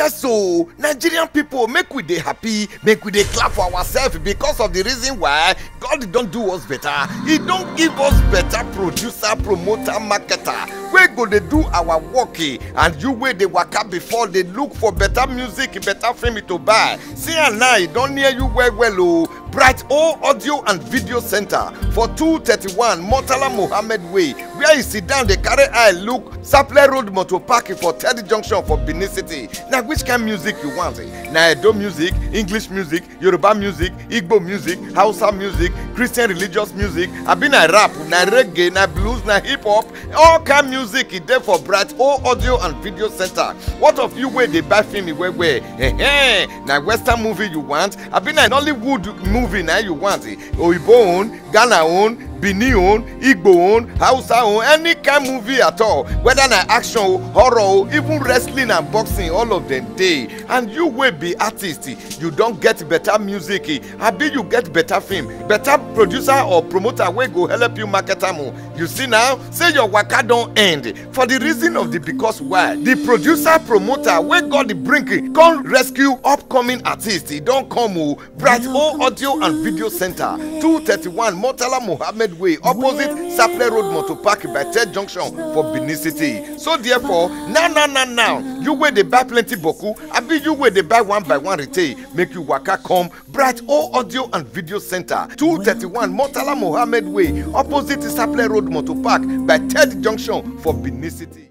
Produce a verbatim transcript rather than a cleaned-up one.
Yes, so Nigerian people, make we dey happy, make we dey clap for ourselves because of the reason why God don do us better. He don give us better producer, promoter, marketer. We go dey do our work, eh, and you wey dey waka before dey look for better music, better film to buy. See am now, e don near you well well o. Bright O Audio and Video Center for two thirty-one Murtala Mohammed Way, where you sit down dey carry eye look Sapele Road Motor Park for Third Junction for Benin City. Na which kind music you want? Na Edo music, English music, Yoruba music, Igbo music, Hausa music, Christian religious music, abi na rap, na reggae, na blues, na hip hop. All kind music e dey for Bright O Audio and Video Center. What of you wey dey buy film well well? Ehe, na Western movie you want? Abi na Nollywood movie na you want? Oyibo own, Ghana own, Benin own, Igbo own, Hausa own, any kind movie at all. Whether na action o, horror o, even wrestling and boxing, all of them dey. And you wey be artist, you don get better music, abi you get better film, better producer or promoter wey go help you market am o. You see now, say your waka don end for the reason of the because why. The producer promoter wey God bring come rescue upcoming artist, e don come o. Bright O Audio and Video Center, two thirty-one Murtala Mohammed Way, opposite Sapele Road Motor Park by Third Junction for Benin City. So therefore, now, now, now, now, you wey dey buy plenty boku, abi you wey dey buy one by one retail, make you waka come Bright O Audio and Video Center, two thirty-one Murtala Mohammed Way, opposite Sapele Road Motor Park by Third Junction for Benin City.